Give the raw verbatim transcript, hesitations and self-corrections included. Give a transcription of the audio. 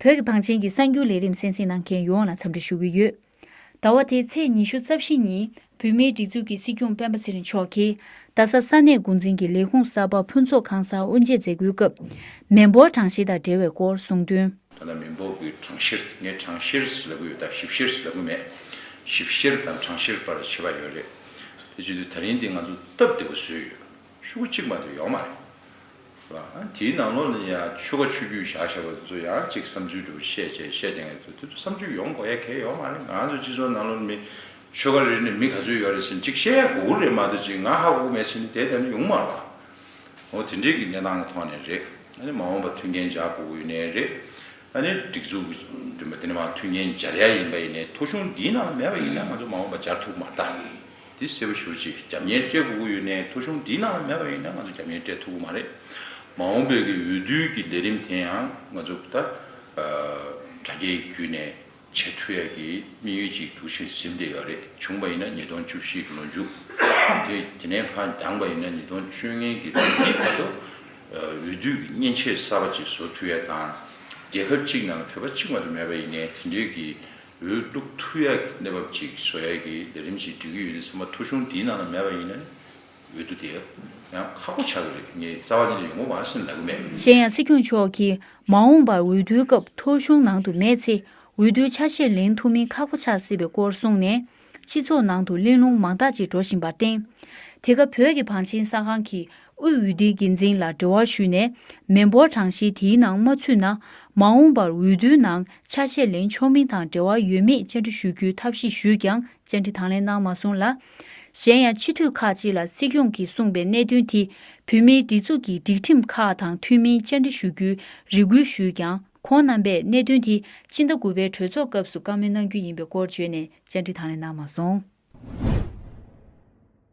བོད་ཀྱི་བང་ཆེན་གྱི་གསར་འགྱུར་ལས་རིམ་གསན་གཟིགས་གནང་མཁན་ཡོངས་ལ་འཚམས་འདྲི་ཞུ་གི་ཡོད། ཟླ་བ་འདིའི་ཚེས་ཉི་ཤུ་རྩ་བཞི་ཉིན་བོད་མིའི་སྒྲིག་འཛུགས་ཀྱི་སྲིད་སྐྱོང་སྤེན་པ་ཚེ་རིང་མཆོག་གིས་རྡ་ས་ས་གནས་འགོ་འཛིན་གྱི་ལས་ཁུངས་གསར་པ་ཕུན་ཚོགས་ཁང་གསར་དབུ་འབྱེད་མཛད་སྒོའི་སྐབས། མི་འབོར་གྲངས་བཤེར་དང་འབྲེལ་བའི་སྐོར་གསུངས་དོན། ད་ལྟ་མི་འབོར་གྱི་གྲངས་བཤེར། ངས་གྲངས་བཤེར་ཟེར་ལབ་ཀྱི་ཡོད། ད་ཞིབ་བཤེར་ཟེར་ལབ་ཀྱི་མེད། ཞིབ་བཤེར་དང་གྲངས་བཤེར་བར་ཁྱད་པར་ཡོད་རེད། དེ་བྱེད་དུས་ད་རིང་འདི་ང་ཚོ་སྟབས་བདེ་པོ་བཟོས་ཡོད། ཤོག་གུ་གཅིག་མ་གཏོགས་ཡོད་མ་རེད། རེད་བ། དེའི་ནང་ལོགས་ལ་ཡང་ཆོལ་ཁ་ཆོས་བརྒྱུད་བཞག་བཞག་པ་ཚོ་ཡང་གཅིག་བསམ་ཚུལ་འདྲ་པོ་བཤད་བྱས་བཤད་བསྡད་མཁན་ཚོ་དེ་ཚོ་བསམ་ཚུལ་ཡོང་དགོས་ཡ་གལ་ཡོད་མ་རེད། ང་རང་ཚོ་སྤྱི་ཚོགས་ནང་ལོགས་ལ་མི་ཆོལ་ཁ་རེ་རེ་ནས་མི་ག་ཚོད་ཡོད་རེད་ཟེར་ནས་གཅིག་བཤད་ཡ་དགོས་ཀྱི་རེད་མ་གཏོགས་གཅིག་ང་ཧ་གོ་གི་མེད་ཟེར་ནས་དེ་ལྟ་ནི་ཡོང་མ་རེད་བ། འོ་དེ་འདྲའི་གི་གནས་སྟངས་ཀྱི་ཐོག་ནས་རེད། ཨ་ནི་མ་འོངས་པ་མཐུན་རྐྱེན་སྦྱར་དགོས་ཀྱི་ཡོད་ནའི་རེད། ཨ་ནི་སྒྲིག་འཛུགས་ཀྱི་མདུན་པ་དེ་ནས་མར་མཐུན་རྐྱེན་སྦྱར་ཡ་ཡིན་པ་ཡིན་ནའི་ཐོ་གཞུང་འདིའི་ནང་ལ་མེད་པ་ཡིན་ན་ང་ཚོ་མ་འོངས་པ་སྦྱར་ཐུབ་མ་རེད་ད། འདི་གསལ་པོ་ཞེ་པོ་ཅིག་རྒྱབ་གཉེར་སྤྲད་དགོས་ཀྱི་ཡོད་ནའི་ཐོ་གཞུང་འདིའི་ནང་ལ་མེད་པ་ཡིན་ན་ང་ཚོ་རྒྱབ་གཉེར་སྤྲད་ཐུབ་ཀྱི་མ་རེད། མ་འོངས་པའི་གི་འོས་བསྡུའི་གི་ལས་རིམ་དེ་ཡང་ང་ཚོ་ད་དྲ་རྒྱའི་བརྒྱུད་ནས་བྱེད་ཐུབ་ཡ་གི་དམིགས་ཡུལ་ཅིག་འདུག་བཞིན་ཟིན་བསྡད་ཡོད་རེད། བྱུང་པ་ཡིན་ན་ཉིས་སྟོང་བཅུ་བཞི་གི་ལོ་མཇུག་དེ་དེ་ནས་ཕར་འགྱངས་པ་ཡིན་ན་ཉིས་སྟོང་བཅོ་ལྔའི་གི་ལོ་འདི་བར་དུ་འོས་བསྡུ་གི་མཉེན་ཆས་གསར་པ་ཅིག་བཟོ་ཐུབ་ཡ་དང་། རྒྱལ་ཁབ་གཅིག་ནང་ལ་བོད་པ་གཅིག་མ་གཏོགས་མེད་པ་ཡིན་ནའི་དེ་འདྲའི་གི་འོས་བླུག་ཐུབ་ཡ་གི་གནས་བབ་ཅིག་བཟོ་ཡ་གི་ལས་རིམ་ཞིག་སྒྲིག་གི་ཡོད་དུས་ཙམ་པ་ཐོ་གཞུང་འདིའི་ནང་ལ་མེད་པ་ཡིན་ན་འོས་བསྡུ་དེ་ཡང་ཁག་པོ་ཆགས་ཀྱི་རེད། ངས་རྩ་བ་ཉིད་ནས་ཡོང་གི་མ་རེད་ཟེར་ལབ་གི་མེད། གཞན་ཡང་སྲིད་སྐྱོང་མཆོག་གིས་མ་འོངས་པར་འོས་བསྡུའི་སྐབས་ཐོ་གཞུང་ནང་དུ་མེད་ཚེ་འོས་བསྡུའི་ཆ་ཤས་ལེན་ཐུབ་མིན་ཁག་པོ་ཆགས་སྲིད་པའི་སྐོར་གསུངས་ནས། སྤྱི་ཚོགས་ནང་དུ་གླེང་སློང་མང་དག་ཅིག་འགྲོ་བཞིན་པར་བརྟེན། དེ་སྐབས་བོད་ཀྱི་བང་ཆེན་གསར་ཁང་གིས་དབུས་འོས་བསྡུའི་འགན་འཛིན་ལ་འབྲེལ་བ་ཞུས་ནས། མི་འབོར་གྲངས་གཞི་དེའི་ནང་མ་ཚུད་ན། མ་འོངས་པར་འོས་བསྡུའི་ནང་ཆ་ཤས་ལེན་ཆོག་མིན་དང་འབྲེལ་བ་ཡོད་མེད་བཅར་འདྲི་ཞུ་རྒྱུའི་ཐབས་ཤེས་ཞུས་ཀྱང་བཅར་འདྲི་དང་ལེན་གནང་མ་སོང་ལ། གཞན་ཡང་སྤྱི་འཐུས་ཁག་ཅིག་ལ་སྲིད་སྐྱོང་གིས་གསུངས་པའི་གནད་དོན་དེ་བོད་མིའི་སྒྲིག་འཛུགས་ཀྱི་སྒྲིག་ཁྲིམས་ཁག་དང་མཐུན་མིན་བཅར་འདྲི་ཞུ་རྒྱུའི་རེ་སྐུལ་ཞུས་ཀྱང་། ཁོང་རྣམ་པས་གནད་དོན་དེ་སྤྱི་ཟླ་དགུ་པའི་གྲོས་ཚོགས་སྐབས་སུ་བཀའ་མོལ་གནང་རྒྱུ་ཡིན་པའི་སྐོར་བརྗོད་ནས་བཅར་འདྲི་དང་ལེན་གནང་མ་སོང་།